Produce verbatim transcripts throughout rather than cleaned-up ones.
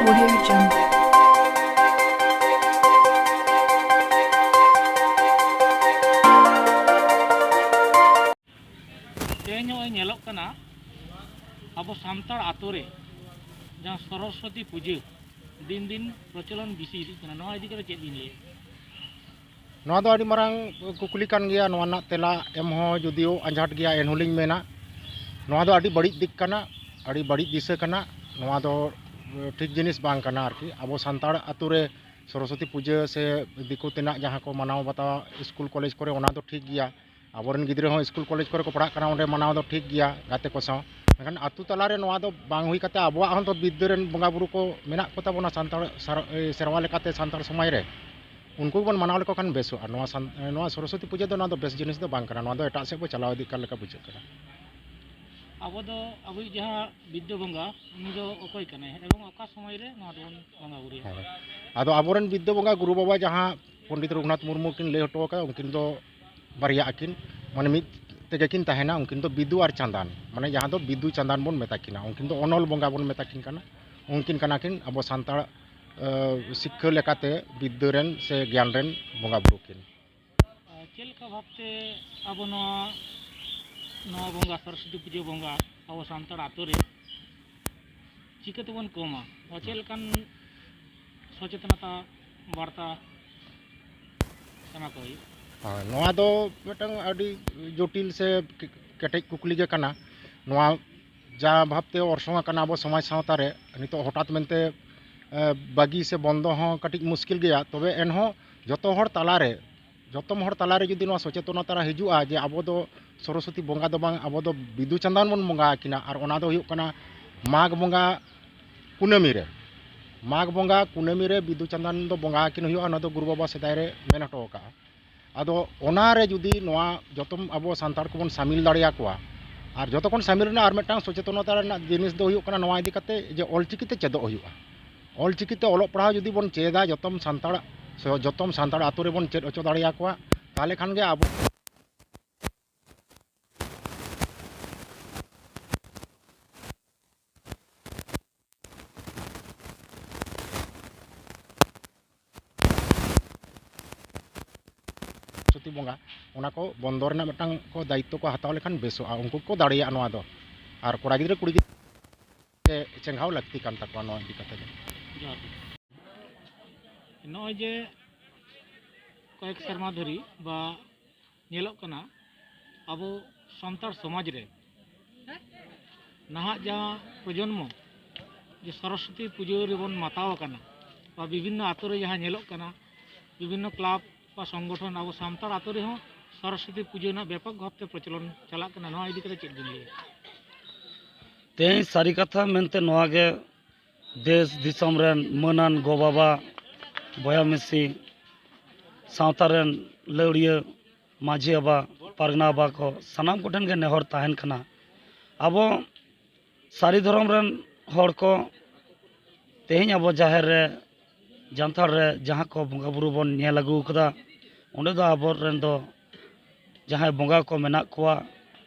Audio Jungle. ᱛᱮᱦᱮᱧ ᱱᱚᱜᱼᱚᱭ ᱧᱮᱞᱚᱜ ᱠᱟᱱᱟ, ᱟᱵᱚ ᱥᱟᱱᱛᱟᱲ ᱟᱛᱳ ᱨᱮ ᱡᱟᱦᱟᱸ ᱥᱚᱨᱚᱥᱚᱛᱤ ᱯᱩᱡᱟᱹ ᱫᱤᱱ ᱫᱤᱱ ᱯᱨᱚᱪᱚᱞᱚᱱ ᱵᱮᱥᱤ ᱤᱫᱤᱜ ᱠᱟᱱᱟ, ᱱᱚᱣᱟ ᱤᱫᱤ ᱠᱟᱛᱮ ᱪᱮᱫ ᱵᱤᱱ ᱞᱟᱹᱭᱟ? ᱱᱚᱣᱟ ᱫᱚ ᱟᱹᱰᱤ ᱢᱟᱨᱟᱝ ᱠᱩᱠᱞᱤ ᱠᱟᱱ ᱜᱮᱭᱟ᱾ ᱱᱚᱣᱟ ᱨᱮᱱᱟᱜ ᱛᱮᱞᱟ ᱮᱢ ᱦᱚᱸ ᱡᱩᱫᱤᱭᱳ ᱟᱸᱡᱷᱟᱴ ᱜᱮᱭᱟ, ᱮᱱᱦᱚᱸᱞᱤᱧ ᱢᱮᱱᱟ, ᱱᱚᱣᱟ ᱫᱚ ᱟᱹᱰᱤ ᱵᱟᱹᱲᱤᱡ ᱫᱤᱠ ᱠᱟᱱᱟ, ᱟᱹᱰᱤ ᱵᱟᱹᱲᱤᱡ ᱫᱤᱥᱟᱹ ᱠᱟᱱᱟ᱾ ᱱᱚᱣᱟ ᱫᱚ ᱴᱷᱤᱠ ᱡᱤᱱᱤᱥ ᱵᱟᱝ ᱠᱟᱱᱟ ᱟᱨᱠᱤ᱾ ᱟᱵᱚ ᱥᱟᱱᱛᱟᱲ ᱟᱛᱳ ᱨᱮ ᱥᱚᱨᱚᱥᱚᱛᱤ ᱯᱩᱡᱟᱹ ᱥᱮ ᱫᱤᱠᱩ ᱛᱮᱱᱟᱜ ᱡᱟᱦᱟᱸ ᱠᱚ ᱢᱟᱱᱟᱣ ᱵᱟᱛᱟᱣᱟ ᱥᱠᱩᱞ ᱠᱚᱞᱮᱡᱽ ᱠᱚᱨᱮ, ᱚᱱᱟ ᱫᱚ ᱴᱷᱤᱠ ᱜᱮᱭᱟ᱾ ᱟᱵᱚᱨᱮᱱ ᱜᱤᱫᱽᱨᱟᱹ ᱦᱚᱸ ᱥᱠᱩᱞ ᱠᱚᱞᱮᱡᱽ ᱠᱚᱨᱮ ᱠᱚ ᱯᱟᱲᱦᱟᱜ ᱠᱟᱱᱟ, ᱚᱸᱰᱮ ᱢᱟᱱᱟᱣ ᱫᱚ ᱴᱷᱤᱠ ᱜᱮᱭᱟ ᱜᱟᱛᱮ ᱠᱚ ᱥᱟᱶ᱾ ᱢᱮᱱᱠᱷᱟᱱ ᱟᱛᱳ ᱛᱟᱞᱟᱨᱮ ᱱᱚᱣᱟ ᱫᱚ ᱵᱟᱝ ᱦᱩᱭ ᱠᱟᱛᱮ, ᱟᱵᱚᱣᱟᱜ ᱦᱚᱸ ᱛᱚ ᱵᱤᱫᱽᱫᱟᱹ ᱨᱮᱱ ᱵᱚᱸᱜᱟ ᱵᱩᱨᱩ ᱠᱚ ᱢᱮᱱᱟᱜ ᱠᱚ ᱛᱟᱵᱚᱱᱟ ᱥᱟᱱᱛᱟᱲ ᱥᱟᱨ-, ᱮ, ᱥᱮᱨᱣᱟ ᱞᱮᱠᱟᱛᱮ ᱥᱟᱱᱛᱟᱲ ᱥᱚᱢᱟᱡᱽ ᱨᱮ, ᱩᱱᱠᱩ ᱜᱮᱵᱚᱱ ᱢᱟᱱᱟᱣ ᱞᱮᱠᱚ ᱠᱷᱟᱱ ᱵᱮᱥᱚᱜᱼᱟ᱾ ᱱᱚᱣᱟ ᱥᱟᱱ-, ᱱᱚᱣᱟ ᱥᱚᱨᱚᱥᱚᱛᱤ ᱯᱩᱡᱟᱹ ᱫᱚ, ᱱᱚᱣᱟ ᱫᱚ ᱵᱮᱥ ᱡᱤᱱᱤᱥ ᱫᱚ ᱵᱟᱝ ᱠᱟᱱᱟ, ᱱᱚᱣᱟ ᱫᱚ ᱮᱴᱟᱜ ᱥᱮᱫ ᱵᱚ ᱪᱟᱞᱟᱣ ᱤᱫᱤᱜ ᱠᱟᱱ ᱞᱮᱠᱟ ᱵᱩᱡᱷᱟᱹᱜ ᱠᱟᱱᱟ᱾ ᱟᱵᱚ ᱫᱚ, ᱟᱵᱚᱭᱤᱡ ᱡᱟᱦᱟᱸ ᱵᱤᱫᱽᱫᱟᱹ ᱵᱚᱸᱜᱟ, ᱩᱱᱤ ᱫᱚ ᱚᱠᱚᱭ ᱠᱟᱱᱟᱭ ᱮᱵᱚᱝ ᱚᱠᱟ ᱥᱚᱢᱚᱭ ᱨᱮ ᱱᱚᱣᱟ ᱫᱚᱵᱚᱱ ᱵᱚᱸᱜᱟ ᱵᱩᱨᱩᱭᱟ? ᱦᱳᱭ᱾ ᱟᱫᱚ ᱟᱵᱚᱨᱮᱱ ᱵᱤᱫᱽᱫᱟᱹ ᱵᱚᱸᱜᱟ ᱜᱩᱨᱩ ᱵᱟᱵᱟ ᱡᱟᱦᱟᱸ ᱯᱚᱱᱰᱤᱛ ᱨᱚᱜᱷᱩᱱᱟᱛᱷ ᱢᱩᱨᱢᱩ ᱠᱤᱱ ᱞᱟᱹᱭ ᱦᱚᱴᱚ ᱟᱠᱟᱫᱟ, ᱩᱱᱠᱤᱱ ᱫᱚ ᱵᱟᱨᱭᱟ ᱟᱹᱠᱤᱱ, ᱢᱟᱱᱮ ᱢᱤᱫ ᱛᱮᱜᱮ ᱠᱤᱱ ᱛᱟᱦᱮᱱᱟ᱾ ᱩᱱᱠᱤᱱ ᱫᱚ ᱵᱤᱫᱩ ᱟᱨ ᱪᱟᱸᱫᱟᱱ, ᱢᱟᱱᱮ ᱡᱟᱦᱟᱸ ᱫᱚ ᱵᱤᱫᱩ ᱪᱟᱸᱫᱟᱱ ᱵᱚᱱ ᱢᱮᱛᱟ ᱠᱤᱱᱟ, ᱩᱱᱠᱤᱱ ᱫᱚ ᱚᱱᱚᱞ ᱵᱚᱸᱜᱟ ᱵᱚᱱ ᱢᱮᱛᱟ ᱠᱤᱱ ᱠᱟᱱᱟ᱾ ᱩᱱᱠᱤᱱ ᱠᱟᱱᱟ ᱠᱤᱱ ᱟᱵᱚ ᱥᱟᱱᱛᱟᱲ, ᱮ, ᱥᱤᱠᱠᱷᱟᱹ ᱞᱮᱠᱟᱛᱮ ᱵᱤᱫᱽᱫᱟᱹ ᱨᱮᱱ ᱥᱮ ᱜᱮᱭᱟᱱ ᱨᱮᱱ ᱵᱚᱸᱜᱟ ᱵᱩᱨᱩ ᱠᱤᱱ᱾ ᱟᱨ ᱪᱮᱫ ᱞᱮᱠᱟ ᱵᱷᱟᱵᱽᱛᱮ ᱟᱵᱚ ᱱᱚᱣᱟ, ᱱᱚᱣᱟ ᱵᱚᱸᱜᱟ, ᱥᱚᱨᱚᱥᱚᱛᱤ ᱯᱩᱡᱟᱹ ᱵᱚᱸᱜᱟ ᱟᱵᱚ ᱥᱟᱱᱛᱟᱲ ᱟᱛᱳ ᱨᱮ ᱪᱤᱠᱟᱹ ᱛᱮᱵᱚᱱ ᱠᱚᱢᱟ? ᱟᱨ ᱪᱮᱫ ᱞᱮᱠᱟᱱ ᱥᱚᱪᱮᱛᱚᱱᱚᱛᱟ ᱵᱟᱨᱛᱟ ᱮᱢᱟ ᱠᱚ ᱦᱩᱭᱩᱜᱼᱟ? ᱦᱳᱭ, ᱱᱚᱣᱟ ᱫᱚ ᱢᱤᱫᱴᱟᱝ ᱟᱹᱰᱤ ᱡᱚᱴᱤᱞ ᱥᱮ ᱠᱮ-, ᱠᱮᱴᱮᱡ ᱠᱩᱠᱞᱤ ᱜᱮ ᱠᱟᱱᱟ᱾ ᱱᱚᱣᱟ ᱡᱟ ᱵᱷᱟᱵᱽᱛᱮ ᱚᱨᱥᱚᱝ ᱟᱠᱟᱱᱟ ᱟᱵᱚ ᱥᱚᱢᱟᱡᱽ ᱥᱟᱶᱛᱟ ᱨᱮ, ᱱᱤᱛᱚᱜ ᱦᱚᱴᱟᱛ ᱢᱮᱱᱛᱮ, ᱮ, ᱵᱟᱹᱜᱤ ᱥᱮ ᱵᱚᱱᱫᱚ ᱦᱚᱸ ᱠᱟᱹᱴᱤᱡ ᱢᱩᱥᱠᱤᱞ ᱜᱮᱭᱟ᱾ ᱛᱚᱵᱮ ᱮᱱᱦᱚᱸ ᱡᱚᱛᱚ ᱦᱚᱲ ᱛᱟᱞᱟᱨᱮ, ᱡᱚᱛᱚᱢ ᱦᱚᱲ ᱛᱟᱞᱟᱨᱮ ᱡᱩᱫᱤ ᱱᱚᱣᱟ ᱥᱚᱪᱮᱛᱚᱱᱚᱛᱟ ᱦᱤᱡᱩᱜᱼᱟ ᱡᱮ ᱟᱵᱚ ᱫᱚ ᱥᱚᱨᱚᱥᱚᱛᱤ ᱵᱚᱸᱜᱟ ᱫᱚ ᱵᱟᱝ, ᱟᱵᱚ ᱫᱚ ᱵᱤᱫᱩ ᱪᱟᱸᱫᱟᱱ ᱵᱚᱱ ᱵᱚᱸᱜᱟ ᱟᱹᱠᱤᱱᱟ, ᱟᱨ ᱚᱱᱟ ᱫᱚ ᱦᱩᱭᱩᱜ ᱠᱟᱱᱟ ᱢᱟᱜᱽ ᱵᱚᱸᱜᱟ ᱠᱩᱱᱟᱹᱢᱤ ᱨᱮ, ᱢᱟᱜᱽ ᱵᱚᱸᱜᱟ ᱠᱩᱱᱟᱹᱢᱤ ᱨᱮ ᱵᱤᱫᱩ ᱪᱟᱸᱫᱟᱱ ᱫᱚ ᱵᱚᱸᱜᱟ ᱟᱹᱠᱤᱱ ᱦᱩᱭᱩᱜᱼᱟ, ᱚᱱᱟ ᱫᱚ ᱜᱩᱨᱩ ᱵᱟᱵᱟ ᱥᱮᱫᱟᱭ ᱨᱮ ᱢᱮᱱ ᱦᱚᱴᱚ ᱟᱠᱟᱫᱼᱟ᱾ ᱟᱫᱚ ᱚᱱᱟᱨᱮ ᱡᱩᱫᱤ ᱱᱚᱣᱟ ᱡᱚᱛᱚᱢ ᱟᱵᱚ ᱥᱟᱱᱛᱟᱲ ᱠᱚᱵᱚᱱ ᱥᱟᱢᱤᱞ ᱫᱟᱲᱮᱭᱟᱠᱚᱣᱟ, ᱟᱨ ᱡᱚᱛᱚ ᱠᱷᱚᱱ ᱥᱟᱢᱤᱞ ᱨᱮᱱᱟᱜ ᱟᱨ ᱢᱤᱫᱴᱟᱝ ᱥᱚᱪᱮᱛᱚᱱᱚᱛᱟ ᱨᱮᱱᱟᱜ ᱡᱤᱱᱤᱥ ᱫᱚ ᱦᱩᱭᱩᱜ ᱠᱟᱱᱟ ᱱᱚᱣᱟ ᱤᱫᱤ ᱠᱟᱛᱮ ᱡᱮ ᱚᱞᱪᱤᱠᱤ ᱛᱮ ᱪᱮᱫᱚᱜ ᱦᱩᱭᱩᱜᱼᱟ᱾ ᱚᱞᱪᱤᱠᱤ ᱛᱮ ᱚᱞᱚᱜ ᱯᱟᱲᱦᱟᱣ ᱡᱩᱫᱤ ᱵᱚᱱ ᱪᱮᱫᱟ, ᱡᱚᱛᱚᱢ ᱥᱟᱱᱛᱟᱲ, ᱡᱚᱛᱚᱢ ᱥᱟᱱᱛᱟᱲ ᱟᱛᱳ ᱨᱮᱵᱚᱱ ᱪᱮᱫ ᱦᱚᱪᱚ ᱫᱟᱲᱮᱭᱟᱠᱚᱣᱟ, ᱛᱟᱦᱚᱞᱮ ᱠᱷᱟᱱ ᱜᱮ ᱟᱵᱚ ᱵᱚᱸᱜᱟ, ᱚᱱᱟ ᱠᱚ ᱵᱚᱱᱫᱚ ᱨᱮᱱᱟᱜ ᱢᱤᱫᱴᱟᱝ ᱠᱚ ᱫᱟᱭᱤᱛᱛᱚ ᱠᱚ ᱦᱟᱛᱟᱣ ᱞᱮᱠᱷᱟᱱ ᱵᱮᱥᱚᱜᱼᱟ᱾ ᱩᱱᱠᱩ ᱠᱚ ᱫᱟᱲᱮᱭᱟᱜᱼᱟ ᱱᱚᱣᱟ ᱫᱚ᱾ ᱟᱨ ᱠᱚᱲᱟ ᱜᱤᱫᱽᱨᱟᱹ ᱠᱩᱲᱤ ᱜᱤᱫᱽᱨᱟᱹ ᱪᱮᱸᱜᱷᱟᱣ ᱞᱟᱹᱠᱛᱤ ᱠᱟᱱ ᱛᱟᱠᱚᱣᱟ ᱱᱚᱣᱟ ᱤᱫᱤ ᱠᱟᱛᱮ ᱫᱚ᱾ ᱡᱚᱦᱟᱨ ᱜᱮ᱾ ᱱᱚᱜᱼᱚᱭ ᱡᱮ ᱠᱚᱭᱮᱠ ᱥᱮᱨᱢᱟ ᱫᱷᱚᱨᱮ ᱵᱟ ᱧᱮᱞᱚᱜ ᱠᱟᱱᱟ, ᱟᱵᱚ ᱥᱟᱱᱛᱟᱲ ᱥᱚᱢᱟᱡᱽ ᱨᱮ ᱱᱟᱦᱟᱜ ᱡᱟᱦᱟᱸ ᱯᱨᱚᱡᱚᱱᱢᱚ ᱡᱮ ᱥᱚᱨᱚᱥᱚᱛᱤ ᱯᱩᱡᱟᱹ ᱨᱮᱵᱚᱱ ᱢᱟᱛᱟᱣ ᱟᱠᱟᱱᱟ, ᱵᱟ ᱵᱤᱵᱷᱤᱱᱱᱚ ᱟᱛᱳ ᱨᱮ ᱡᱟᱦᱟᱸ ᱧᱮᱞᱚᱜ ᱠᱟᱱᱟ, ᱵᱤᱵᱷᱤᱱᱱᱚ ᱠᱞᱟᱵᱽ ᱵᱟ ᱥᱚᱝᱜᱚᱴᱷᱚᱱ ᱟᱵᱚ ᱥᱟᱱᱛᱟᱲ ᱟᱛᱳ ᱨᱮᱦᱚᱸ ᱥᱚᱨᱚᱥᱚᱛᱤ ᱯᱩᱡᱟᱹ ᱨᱮᱱᱟᱜ ᱵᱮᱯᱚᱠ ᱵᱷᱟᱵᱽᱛᱮ ᱯᱨᱚᱪᱚᱞᱚᱱ ᱪᱟᱞᱟᱜ ᱠᱟᱱᱟ᱾ ᱱᱚᱣᱟ ᱤᱫᱤ ᱠᱟᱛᱮ ᱪᱮᱫ ᱵᱤᱱ ᱞᱟᱹᱭᱟ? ᱛᱮᱦᱮᱧ ᱥᱟᱹᱨᱤ ᱠᱟᱛᱷᱟ ᱢᱮᱱᱛᱮ ᱱᱚᱣᱟ ᱜᱮ, ᱫᱮᱥ ᱫᱤᱥᱚᱢ ᱨᱮᱱ ᱢᱟᱹᱱᱟᱱ ᱜᱚ ᱵᱟᱵᱟ, ᱵᱚᱭᱦᱟ ᱢᱤᱥᱤ, ᱥᱟᱶᱛᱟ ᱨᱮᱱ ᱞᱟᱹᱣᱲᱤᱭᱟᱹ, ᱢᱟᱹᱡᱷᱤ ᱵᱟᱵᱟ, ᱯᱟᱨᱜᱟᱱᱟ ᱵᱟᱵᱟ ᱠᱚ ᱥᱟᱱᱟᱢ ᱠᱚᱴᱷᱮᱱ ᱜᱮ ᱱᱮᱦᱚᱨ ᱛᱟᱦᱮᱱ ᱠᱟᱱᱟ, ᱟᱵᱚ ᱥᱟᱹᱨᱤ ᱫᱷᱚᱨᱚᱢ ᱨᱮᱱ ᱦᱚᱲ ᱠᱚ ᱛᱮᱦᱮᱧ ᱟᱵᱚ ᱡᱟᱦᱮᱨ ᱨᱮ, ᱡᱟᱱᱛᱷᱟᱲ ᱨᱮ ᱡᱟᱦᱟᱸ ᱠᱚ ᱵᱚᱸᱜᱟ ᱵᱩᱨᱩ ᱵᱚᱱ ᱧᱮᱞ ᱟᱹᱜᱩ ᱟᱠᱟᱫᱟ, ᱚᱸᱰᱮ ᱫᱚ ᱟᱵᱚᱨᱮᱱ ᱫᱚ ᱡᱟᱦᱟᱸᱭ ᱵᱚᱸᱜᱟ ᱠᱚ ᱢᱮᱱᱟᱜ ᱠᱚᱣᱟ,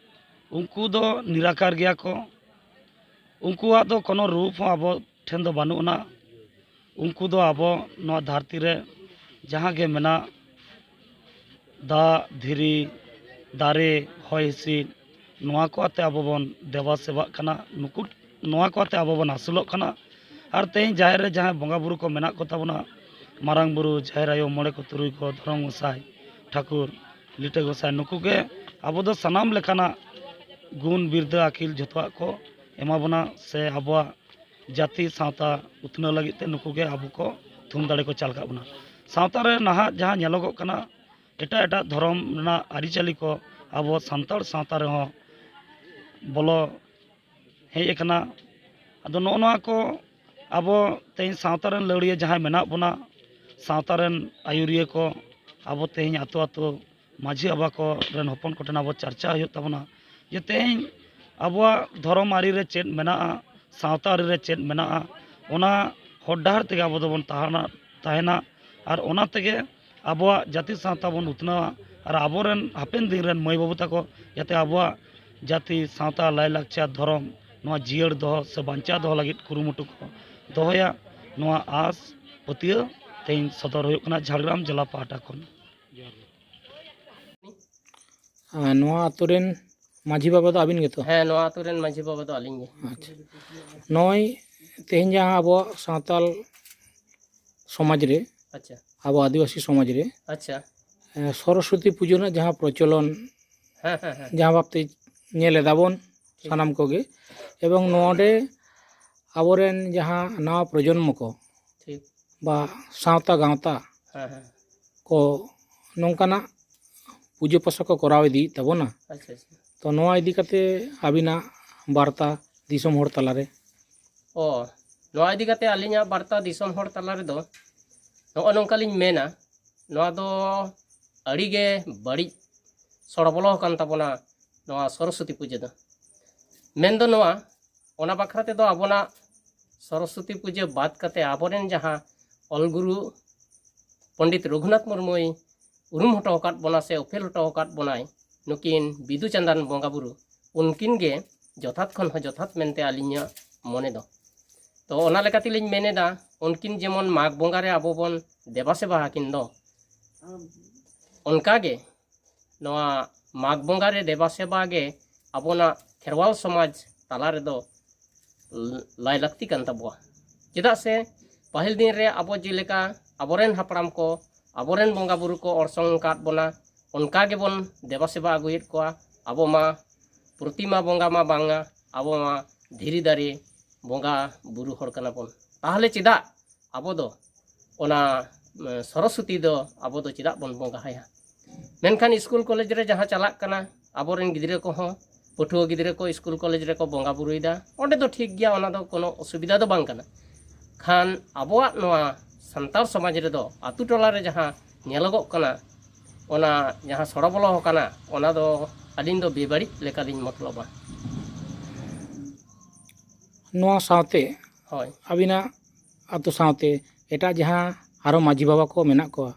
ᱩᱱᱠᱩ ᱫᱚ ᱱᱤᱨᱟᱠᱟᱨ ᱜᱮᱭᱟ ᱠᱚ᱾ ᱩᱱᱠᱩᱣᱟᱜ ᱫᱚ ᱠᱳᱱᱳ ᱨᱩᱯ ᱦᱚᱸ ᱟᱵᱚ ᱴᱷᱮᱱ ᱫᱚ ᱵᱟᱹᱱᱩᱜ ᱟᱱᱟ᱾ ᱩᱱᱠᱩ ᱫᱚ ᱟᱵᱚ ᱱᱚᱣᱟ ᱫᱷᱟᱹᱨᱛᱤ ᱨᱮ ᱡᱟᱦᱟᱸ ᱜᱮ ᱢᱮᱱᱟᱜ, ᱫᱟᱜ, ᱫᱷᱤᱨᱤ, ᱫᱟᱨᱮ, ᱦᱚᱭ ᱦᱤᱸᱥᱤᱫ, ᱱᱚᱣᱟ ᱠᱚ ᱟᱛᱮ ᱟᱵᱚ ᱵᱚᱱ ᱫᱮᱵᱟ ᱥᱮᱵᱟᱜ ᱠᱟᱱᱟ, ᱱᱩᱠᱩ, ᱱᱚᱣᱟ ᱠᱚ ᱟᱛᱮ ᱟᱵᱚ ᱵᱚᱱ ᱟᱹᱥᱩᱞᱚᱜ ᱠᱟᱱᱟ᱾ ᱟᱨ ᱛᱮᱦᱮᱧ ᱡᱟᱦᱮᱨ ᱨᱮ ᱡᱟᱦᱟᱸᱭ ᱵᱚᱸᱜᱟ ᱵᱩᱨᱩ ᱠᱚ ᱢᱮᱱᱟᱜ ᱠᱚ ᱛᱟᱵᱚᱱᱟ, ᱢᱟᱨᱟᱝ ᱵᱩᱨᱩ, ᱡᱟᱦᱮᱨ ᱟᱭᱳ, ᱢᱚᱬᱮ ᱠᱚ ᱛᱩᱨᱩᱭ ᱠᱚ, ᱫᱷᱚᱨᱚᱢ ᱜᱚᱸᱥᱟᱭ, ᱴᱷᱟᱹᱠᱩᱨ, ᱞᱤᱴᱟᱹ ᱜᱚᱸᱥᱟᱭ, ᱱᱩᱠᱩ ᱜᱮ ᱟᱵᱚ ᱫᱚ ᱥᱟᱱᱟᱢ ᱞᱮᱠᱟᱱᱟᱜ ᱜᱩᱱ ᱵᱤᱨᱫᱟᱹ ᱟᱹᱠᱤᱞ ᱡᱷᱚᱛᱚᱣᱟᱜ ᱠᱚ ᱮᱢᱟ ᱵᱚᱱᱟ, ᱥᱮ ᱟᱵᱚᱣᱟᱜ ᱡᱟᱹᱛᱤ ᱥᱟᱶᱛᱟ ᱩᱛᱱᱟᱹᱣ ᱞᱟᱹᱜᱤᱫ ᱛᱮ ᱱᱩᱠᱩ ᱜᱮ ᱟᱵᱚ ᱠᱚ ᱛᱷᱩᱢ ᱫᱟᱲᱮ ᱠᱚ ᱪᱟᱞ ᱠᱟᱜ ᱵᱚᱱᱟ᱾ ᱥᱟᱶᱛᱟ ᱨᱮ ᱱᱟᱦᱟᱜ ᱡᱟᱦᱟᱸ ᱧᱮᱞᱚᱜᱚᱜ ᱠᱟᱱᱟ, ᱮᱴᱟᱜ ᱮᱴᱟᱜ ᱫᱷᱚᱨᱚᱢ ᱨᱮᱱᱟᱜ ᱟᱹᱨᱤᱪᱟᱹᱞᱤ ᱠᱚ ᱟᱵᱚ ᱥᱟᱱᱛᱟᱲ ᱥᱟᱶᱛᱟ ᱨᱮᱦᱚᱸ ᱵᱚᱞᱚ ᱦᱮᱡ ᱟᱠᱟᱱᱟ᱾ ᱟᱫᱚ ᱱᱚᱜᱼᱚ ᱱᱚᱣᱟ ᱠᱚ ᱟᱵᱚ ᱛᱮᱦᱮᱧ ᱥᱟᱶᱛᱟ ᱨᱮᱱ ᱞᱟᱹᱣᱲᱤᱭᱟᱹ ᱡᱟᱦᱟᱸᱭ ᱢᱮᱱᱟᱜ ᱵᱚᱱᱟ, ᱥᱟᱶᱛᱟ ᱨᱮᱱ ᱟᱹᱭᱩᱨᱤᱭᱟᱹ ᱠᱚ, ᱟᱵᱚ ᱛᱮᱦᱮᱧ ᱟᱛᱳ ᱟᱛᱳ ᱢᱟᱹᱡᱷᱤ ᱵᱟᱵᱟ ᱠᱚ ᱨᱮᱱ ᱦᱚᱯᱚᱱ ᱠᱚᱴᱷᱮᱱ ᱟᱵᱚ ᱪᱟᱨᱪᱟ ᱦᱩᱭᱩᱜ ᱛᱟᱵᱚᱱᱟ ᱡᱮ ᱛᱮᱦᱮᱧ ᱟᱵᱚᱣᱟᱜ ᱫᱷᱚᱨᱚᱢ ᱟᱹᱨᱤ ᱨᱮ ᱪᱮᱫ ᱢᱮᱱᱟᱜᱼᱟ, ᱥᱟᱶᱛᱟ ᱟᱹᱨᱤ ᱨᱮ ᱪᱮᱫ ᱢᱮᱱᱟᱜᱼᱟ, ᱚᱱᱟ ᱦᱚᱨ ᱰᱟᱦᱟᱨ ᱛᱮᱜᱮ ᱟᱵᱚ ᱫᱚᱵᱚᱱ ᱛᱟᱦᱮᱱᱟ, ᱛᱟᱦᱮᱱᱟ᱾ ᱟᱨ ᱚᱱᱟ ᱛᱮᱜᱮ ᱟᱵᱚᱣᱟᱜ ᱡᱟᱹᱛᱤ ᱥᱟᱶᱛᱟ ᱵᱚᱱ ᱩᱛᱱᱟᱹᱣᱟ᱾ ᱟᱨ ᱟᱵᱚᱨᱮᱱ ᱦᱟᱯᱮᱱ ᱫᱤᱱ ᱨᱮᱱ ᱢᱟᱹᱭ ᱵᱟᱹᱵᱩ ᱛᱟᱠᱚ ᱡᱟᱛᱮ ᱟᱵᱚᱣᱟᱜ ᱡᱟᱹᱛᱤ ᱥᱟᱶᱛᱟ ᱞᱟᱭᱼᱞᱟᱠᱪᱟᱨ ᱫᱷᱚᱨᱚᱢ ᱱᱚᱣᱟ ᱡᱤᱭᱟᱹᱲ ᱫᱚᱦᱚ ᱥᱮ ᱵᱟᱧᱪᱟᱣ ᱫᱚᱦᱚ ᱞᱟᱹᱜᱤᱫ ᱠᱩᱨᱩᱢᱩᱴᱩ ᱠᱚ ᱫᱚᱦᱚᱭᱟ, ᱱᱚᱣᱟ ᱟᱸᱥ ᱯᱟᱹᱛᱭᱟᱹᱣ ᱛᱮᱦᱮᱧ ᱥᱚᱫᱚᱨ ᱦᱩᱭᱩᱜ ᱠᱟᱱᱟ ᱡᱷᱟᱲᱜᱨᱟᱢ ᱡᱮᱞᱟ ᱯᱟᱦᱴᱟ ᱠᱷᱚᱱ᱾ ᱡᱚᱦᱟᱨ ᱜᱮ᱾ ᱟᱨ ᱱᱚᱣᱟ ᱟᱛᱳ ᱨᱮᱱ ᱢᱟᱹᱡᱷᱤ ᱵᱟᱵᱟ ᱫᱚ ᱟᱹᱵᱤᱱ ᱜᱮᱛᱚ? ᱦᱮᱸ, ᱱᱚᱣᱟ ᱟᱛᱳ ᱨᱮᱱ ᱢᱟᱹᱡᱷᱤ ᱵᱟᱵᱟ ᱫᱚ ᱟᱹᱞᱤᱧ ᱜᱮ᱾ ᱟᱪᱪᱷᱟ, ᱱᱚᱜᱼᱚᱭ ᱛᱮᱦᱮᱧ ᱡᱟᱦᱟᱸ ᱟᱵᱚᱣᱟᱜ ᱥᱟᱶᱛᱟᱞ ᱥᱚᱢᱟᱡᱽ ᱨᱮ, ᱟᱪᱪᱷᱟ᱾ ᱟᱵᱚ ᱟᱹᱫᱤᱵᱟᱹᱥᱤ ᱥᱚᱢᱟᱡᱽ ᱨᱮ, ᱟᱪᱪᱷᱟ᱾ ᱮ, ᱥᱚᱨᱚᱥᱚᱛᱤ ᱯᱩᱡᱟᱹ ᱨᱮᱱᱟᱜ ᱡᱟᱦᱟᱸ ᱯᱨᱚᱪᱚᱞᱚᱱ, ᱦᱮᱸ, ᱦᱮᱸ, ᱦᱮᱸ᱾ ᱡᱟᱦᱟᱸ ᱵᱷᱟᱵᱛᱮ ᱧᱮᱞ ᱮᱫᱟ ᱵᱚᱱ ᱴᱷᱤᱠ᱾ ᱥᱟᱱᱟᱢ ᱠᱚᱜᱮ, ᱮᱵᱚᱝ ᱱᱚᱰᱮ ᱟᱵᱚᱨᱮᱱ ᱡᱟᱦᱟᱸ ᱱᱟᱣᱟ ᱯᱨᱚᱡᱚᱱᱢᱚ ᱠᱚ ᱴᱷᱤᱠ᱾ ᱵᱟ ᱥᱟᱶᱛᱟ ᱜᱟᱶᱛᱟ ᱦᱮᱸ, ᱦᱮᱸ᱾ ᱠᱚ ᱱᱚᱝᱠᱟᱱᱟᱜ ᱯᱩᱡᱟᱹ ᱯᱟᱥᱟ ᱠᱚ ᱠᱚᱨᱟᱣ ᱤᱫᱤᱭᱮᱫ ᱛᱟᱵᱚᱱᱟ᱾ ᱟᱪᱪᱷᱟ, ᱟᱪᱪᱷᱟ᱾ ᱛᱚ, ᱱᱚᱣᱟ ᱤᱫᱤ ᱠᱟᱛᱮ ᱟᱹᱵᱤᱱᱟᱜ ᱵᱟᱨᱛᱟ ᱫᱤᱥᱚᱢ ᱦᱚᱲ ᱛᱟᱞᱟᱨᱮ? ᱚ, ᱱᱚᱣᱟ ᱤᱫᱤ ᱠᱟᱛᱮ ᱟᱹᱞᱤᱧᱟᱜ ᱵᱟᱨᱛᱟ ᱫᱤᱥᱚᱢ ᱦᱚᱲ ᱛᱟᱞᱟ ᱨᱮᱫᱚ ᱱᱚᱜᱼᱚ ᱱᱚᱝᱠᱟ ᱞᱤᱧ ᱢᱮᱱᱟ, ᱱᱚᱣᱟ ᱫᱚ ᱟᱹᱰᱤ ᱜᱮ ᱵᱟᱹᱲᱤᱡ ᱥᱚᱲᱚ ᱵᱚᱞᱚ ᱟᱠᱟᱱ ᱛᱟᱵᱚᱱᱟ ᱱᱚᱣᱟ ᱥᱚᱨᱚᱥᱚᱛᱤ ᱯᱩᱡᱟᱹ ᱫᱚ᱾ ᱢᱮᱱ ᱫᱚ ᱱᱚᱣᱟ, ᱚᱱᱟ ᱵᱟᱠᱷᱨᱟ ᱛᱮᱫᱚ ᱟᱵᱚᱱᱟᱜ ᱥᱚᱨᱚᱥᱚᱛᱤ ᱯᱩᱡᱟᱹ ᱵᱟᱫ ᱠᱟᱛᱮ ᱟᱵᱚᱨᱮᱱ ᱡᱟᱦᱟᱸ ᱚᱞ ᱜᱩᱨᱩ ᱯᱚᱱᱰᱤᱛ ᱨᱚᱜᱷᱩᱱᱟᱛᱷ ᱢᱩᱨᱢᱩᱭ ᱩᱨᱩᱢ ᱦᱚᱴᱚ ᱟᱠᱟᱫ ᱵᱚᱱᱟ ᱥᱮ ᱩᱯᱮᱞ ᱦᱚᱴᱚ ᱟᱠᱟᱫ ᱵᱚᱱᱟᱭ, ᱱᱩᱠᱤᱱ ᱵᱤᱫᱩ ᱪᱟᱸᱫᱟᱱ ᱵᱚᱸᱜᱟ ᱵᱩᱨᱩ, ᱩᱱᱠᱤᱱ ᱜᱮ ᱡᱚᱛᱷᱟᱛ ᱠᱷᱚᱱ ᱦᱚᱸ ᱡᱚᱛᱷᱟᱛ ᱢᱮᱱᱛᱮ ᱟᱹᱞᱤᱧᱟᱜ ᱢᱚᱱᱮ ᱫᱚ᱾ ᱛᱚ, ᱚᱱᱟ ᱞᱮᱠᱟ ᱛᱮᱞᱤᱧ ᱢᱮᱱ ᱮᱫᱟ, ᱩᱱᱠᱤᱱ ᱡᱮᱢᱚᱱ ᱢᱟᱜᱽ ᱵᱚᱸᱜᱟ ᱨᱮ ᱟᱵᱚ ᱵᱚᱱ ᱫᱮᱵᱟ ᱥᱮᱵᱟ ᱟᱹᱠᱤᱱ ᱫᱚ, ᱚᱱᱠᱟ ᱜᱮ ᱱᱚᱣᱟ ᱢᱟᱜᱽ ᱵᱚᱸᱜᱟ ᱨᱮ ᱫᱮᱵᱟ ᱥᱮᱵᱟ ᱜᱮ ᱟᱵᱚᱱᱟᱜ ᱠᱷᱮᱨᱣᱟᱞ ᱥᱚᱢᱟᱡᱽ ᱛᱟᱞᱟ ᱨᱮᱫᱚ ᱞᱟᱭ ᱞᱟᱹᱠᱛᱤ ᱠᱟᱱ ᱛᱟᱵᱚᱣᱟ᱾ ᱪᱮᱫᱟᱜ ᱥᱮ ᱯᱟᱹᱦᱤᱞ ᱫᱤᱱ ᱨᱮ ᱟᱵᱚ ᱡᱮᱞᱮᱠᱟ ᱟᱵᱚᱨᱮᱱ ᱦᱟᱯᱲᱟᱢ ᱠᱚ, ᱟᱵᱚᱨᱮᱱ ᱵᱚᱸᱜᱟ ᱵᱩᱨᱩ ᱠᱚ ᱚᱨᱥᱚᱝ ᱟᱠᱟᱫ ᱵᱚᱱᱟ, ᱚᱱᱠᱟ ᱜᱮᱵᱚᱱ ᱫᱮᱵᱟ ᱥᱮᱵᱟ ᱟᱹᱜᱩᱭᱮᱫ ᱠᱚᱣᱟ᱾ ᱟᱵᱚ ᱢᱟ ᱯᱨᱚᱛᱤᱢᱟ ᱵᱚᱸᱜᱟ ᱢᱟ ᱵᱟᱝᱟ, ᱟᱵᱚ ᱢᱟ ᱫᱷᱤᱨᱤ ᱫᱟᱨᱮ ᱵᱚᱸᱜᱟ ᱵᱩᱨᱩ ᱦᱚᱲ ᱠᱟᱱᱟ ᱵᱚᱱ᱾ ᱛᱟᱦᱚᱞᱮ ᱪᱮᱫᱟᱜ ᱟᱵᱚ ᱫᱚ ᱚᱱᱟ, ᱮ, ᱥᱚᱨᱚᱥᱚᱛᱤ ᱫᱚ ᱟᱵᱚ ᱫᱚ ᱪᱮᱫᱟᱜ ᱵᱚᱱ ᱵᱚᱸᱜᱟ ᱟᱭᱟ? ᱢᱮᱱᱠᱷᱟᱱ ᱤᱥᱠᱩᱞ ᱠᱚᱞᱮᱡᱽ ᱨᱮ ᱡᱟᱦᱟᱸ ᱪᱟᱞᱟᱜ ᱠᱟᱱᱟ, ᱟᱵᱚᱨᱮᱱ ᱜᱤᱫᱽᱨᱟᱹ ᱠᱚᱦᱚᱸ, ᱯᱟᱹᱴᱷᱩᱣᱟᱹ ᱜᱤᱫᱽᱨᱟᱹ ᱠᱚ ᱤᱥᱠᱩᱞ ᱠᱚᱞᱮᱡᱽ ᱨᱮᱠᱚ ᱵᱚᱸᱜᱟ ᱵᱩᱨᱩᱭᱮᱫᱟ, ᱚᱸᱰᱮ ᱫᱚ ᱴᱷᱤᱠ ᱜᱮᱭᱟ, ᱚᱱᱟ ᱫᱚ ᱠᱳᱱᱳ ᱚᱥᱩᱵᱤᱫᱷᱟ ᱫᱚ ᱵᱟᱝ ᱠᱟᱱᱟ᱾ ᱠᱷᱟᱱ ᱟᱵᱚᱣᱟᱜ ᱱᱚᱣᱟ ᱥᱟᱱᱛᱟᱲ ᱥᱚᱢᱟᱡᱽ ᱨᱮᱫᱚ ᱟᱛᱳ ᱴᱚᱞᱟ ᱨᱮ ᱡᱟᱦᱟᱸ ᱧᱮᱞᱚᱜᱚᱜ ᱠᱟᱱᱟ, ᱚᱱᱟ ᱡᱟᱦᱟᱸ ᱥᱚᱲᱚ ᱵᱚᱞᱚ ᱟᱠᱟᱱᱟ, ᱚᱱᱟ ᱫᱚ ᱟᱹᱞᱤᱧ ᱫᱚ ᱵᱮᱵᱟᱹᱲᱤᱡ ᱞᱮᱠᱟᱞᱤᱧ ᱢᱚᱛᱞᱚᱵᱟ᱾ ᱱᱚᱣᱟ ᱥᱟᱶᱛᱮ ᱦᱳᱭ᱾ ᱟᱹᱵᱤᱱᱟᱜ ᱟᱛᱳ ᱥᱟᱶᱛᱮ ᱮᱴᱟᱜ ᱡᱟᱦᱟᱸ ᱟᱨᱚ ᱢᱟᱹᱡᱷᱤ ᱵᱟᱵᱟ ᱠᱚ ᱢᱮᱱᱟᱜ ᱠᱚᱣᱟ,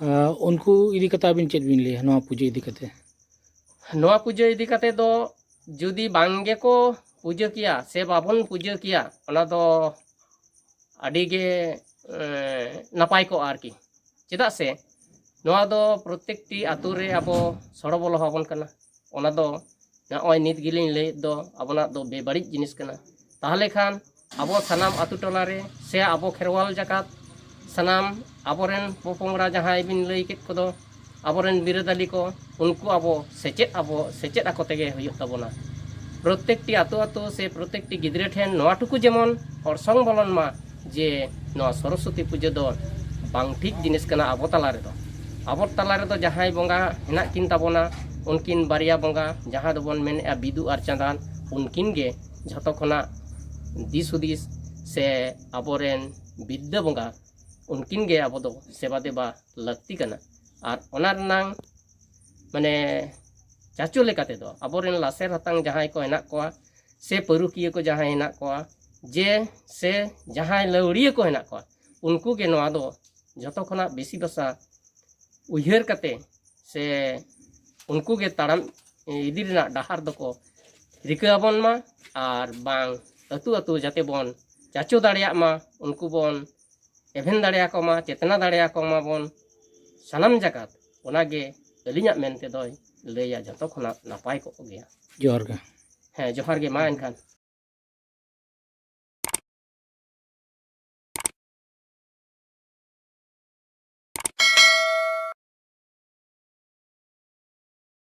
ᱟᱸ, ᱩᱱᱠᱩ ᱤᱫᱤ ᱠᱟᱛᱮ ᱟᱹᱵᱤᱱ ᱪᱮᱫ ᱵᱤᱱ ᱞᱟᱹᱭᱟ ᱱᱚᱣᱟ ᱯᱩᱡᱟᱹ ᱤᱫᱤ ᱠᱟᱛᱮ? ᱱᱚᱣᱟ ᱯᱩᱡᱟᱹ ᱤᱫᱤ ᱠᱟᱛᱮ ᱫᱚ ᱡᱩᱫᱤ ᱵᱟᱝ ᱜᱮᱠᱚ ᱯᱩᱡᱟᱹ ᱠᱮᱭᱟ ᱥᱮ ᱵᱟᱵᱚᱱ ᱯᱩᱡᱟᱹ ᱠᱮᱭᱟ, ᱚᱱᱟ ᱫᱚ ᱟᱹᱰᱤ ᱜᱮ, ᱮᱸ, ᱱᱟᱯᱟᱭ ᱠᱚᱜᱼᱟ ᱟᱨᱠᱤ᱾ ᱪᱮᱫᱟᱜ ᱥᱮ ᱱᱚᱣᱟ ᱫᱚ ᱯᱨᱚᱛᱮᱠᱴᱤ ᱟᱛᱳ ᱨᱮ ᱟᱵᱚ ᱥᱚᱲᱚ ᱵᱚᱞᱚ ᱟᱵᱚᱱ ᱠᱟᱱᱟ᱾ ᱚᱱᱟ ᱫᱚ ᱱᱚᱜᱼᱚᱭ ᱱᱤᱛ ᱜᱮᱞᱤᱧ ᱞᱟᱹᱭᱮᱫ ᱫᱚ ᱟᱵᱚᱱᱟᱜ ᱫᱚ ᱵᱮᱵᱟᱹᱲᱤᱡ ᱡᱤᱱᱤᱥ ᱠᱟᱱᱟ᱾ ᱛᱟᱦᱚᱞᱮ ᱠᱷᱟᱱ ᱟᱵᱚ ᱥᱟᱱᱟᱢ ᱟᱛᱳ ᱴᱚᱞᱟ ᱨᱮ ᱥᱮ ᱟᱵᱚ ᱠᱷᱮᱨᱣᱟᱞ ᱡᱟᱠᱟᱛ, ᱥᱟᱱᱟᱢ ᱟᱵᱚᱨᱮᱱ ᱯᱚᱯᱚᱝᱲᱟ ᱡᱟᱦᱟᱸᱭ ᱵᱤᱱ ᱞᱟᱹᱭ ᱠᱮᱫ ᱠᱚᱫᱚ, ᱟᱵᱚᱨᱮᱱ ᱵᱤᱨᱟᱹᱫᱟᱹᱞᱤ ᱠᱚ, ᱩᱱᱠᱩ ᱟᱵᱚ ᱥᱮᱪᱮᱫ, ᱟᱵᱚ ᱥᱮᱪᱮᱫ ᱟᱠᱚ ᱛᱮᱜᱮ ᱦᱩᱭᱩᱜ ᱛᱟᱵᱚᱱᱟ᱾ ᱯᱨᱚᱛᱮᱠᱴᱤ ᱟᱛᱳ ᱟᱛᱳ ᱥᱮ ᱯᱨᱚᱛᱮᱠᱴᱤ ᱜᱤᱫᱽᱨᱟᱹ ᱴᱷᱮᱱ ᱱᱚᱣᱟ ᱴᱩᱠᱩ ᱡᱮᱢᱚᱱ ᱚᱨᱥᱚᱝ ᱵᱚᱞᱚᱱ ᱢᱟ ᱡᱮ ᱱᱚᱣᱟ ᱥᱚᱨᱚᱥᱚᱛᱤ ᱯᱩᱡᱟᱹ ᱫᱚ ᱵᱟᱝ ᱴᱷᱤᱠ ᱡᱤᱱᱤᱥ ᱠᱟᱱᱟ ᱟᱵᱚ ᱛᱟᱞᱟ ᱨᱮᱫᱚ᱾ ᱟᱵᱚ ᱛᱟᱞᱟ ᱨᱮᱫᱚ ᱡᱟᱦᱟᱸᱭ ᱵᱚᱸᱜᱟ ᱦᱮᱱᱟᱜ ᱠᱤᱱ ᱛᱟᱵᱚᱱᱟ, ᱩᱱᱠᱤᱱ ᱵᱟᱨᱭᱟ ᱵᱚᱸᱜᱟ, ᱡᱟᱦᱟᱸ ᱫᱚᱵᱚᱱ ᱢᱮᱱᱮᱫᱼᱟ ᱵᱤᱫᱩ ᱟᱨ ᱪᱟᱸᱫᱟᱱ, ᱩᱱᱠᱤᱱ ᱜᱮ ᱡᱷᱚᱛᱚ ᱠᱷᱚᱱᱟᱜ ᱫᱤᱥ ᱦᱩᱫᱤᱥ ᱥᱮ ᱟᱵᱚᱨᱮᱱ ᱵᱤᱫᱽᱫᱟᱹ ᱵᱚᱸᱜᱟ, ᱩᱱᱠᱤᱱ ᱜᱮ ᱟᱵᱚ ᱫᱚ ᱥᱮᱵᱟ ᱫᱮᱵᱟ ᱞᱟᱹᱠᱛᱤ ᱠᱟᱱᱟ᱾ ᱟᱨ ᱚᱱᱟ ᱨᱮᱱᱟᱝ ᱢᱟᱱᱮ ᱪᱟᱪᱳ ᱞᱮᱠᱟ ᱛᱮᱫᱚ ᱟᱵᱚᱨᱮᱱ ᱞᱟᱥᱮᱨ ᱦᱟᱛᱟᱝ ᱡᱟᱦᱟᱸᱭ ᱠᱚ ᱦᱮᱱᱟᱜ ᱠᱚᱣᱟ ᱥᱮ ᱯᱟᱹᱨᱩᱠᱷᱤᱭᱟᱹ ᱠᱚ ᱡᱟᱦᱟᱸᱭ ᱦᱮᱱᱟᱜ ᱠᱚᱣᱟ, ᱡᱮ ᱥᱮ ᱡᱟᱦᱟᱸᱭ ᱞᱟᱹᱣᱲᱤᱭᱟᱹ ᱠᱚ ᱦᱮᱱᱟᱜ ᱠᱚᱣᱟ, ᱩᱱᱠᱩ ᱜᱮ ᱱᱚᱣᱟ ᱫᱚ ᱡᱷᱚᱛᱚ ᱠᱷᱚᱱᱟᱜ ᱵᱮᱥᱤ ᱵᱷᱟᱥᱟ ᱩᱭᱦᱟᱹᱨ ᱠᱟᱛᱮ ᱥᱮ ᱩᱱᱠᱩ ᱜᱮ ᱛᱟᱲᱟᱢ ᱤᱫᱤ ᱨᱮᱱᱟᱜ ᱰᱟᱦᱟᱨ ᱫᱚᱠᱚ ᱨᱤᱠᱟᱹ ᱟᱵᱚᱱ ᱢᱟ᱾ ᱟᱨ ᱵᱟᱝ ᱟᱹᱛᱩ ᱟᱹᱛᱩ ᱡᱟᱛᱮ ᱵᱚᱱ ᱪᱟᱪᱳ ᱫᱟᱲᱮᱭᱟᱜ ᱢᱟ, ᱩᱱᱠᱩ ᱵᱚᱱ ᱮᱵᱷᱮᱱ ᱫᱟᱲᱮᱭᱟᱠᱚ ᱢᱟ, ᱪᱮᱛᱱᱟ ᱫᱟᱲᱮᱭᱟᱠᱚ ᱢᱟᱵᱚᱱ ᱥᱟᱱᱟᱢ ᱡᱟᱠᱟᱛ᱾ ᱚᱱᱟᱜᱮ ᱟᱹᱞᱤᱧᱟᱜ ᱢᱮᱱ ᱛᱮᱫᱚᱭ ᱞᱟᱹᱭᱟ, ᱡᱷᱚᱛᱚ ᱠᱷᱚᱱᱟᱜ ᱱᱟᱯᱟᱭ ᱠᱚᱜ ᱜᱮᱭᱟ᱾ ᱡᱚᱦᱟᱨ ᱜᱮ᱾ ᱦᱮᱸ, ᱡᱚᱦᱟᱨ ᱜᱮ᱾ ᱢᱟ ᱮᱱᱠᱷᱟᱱ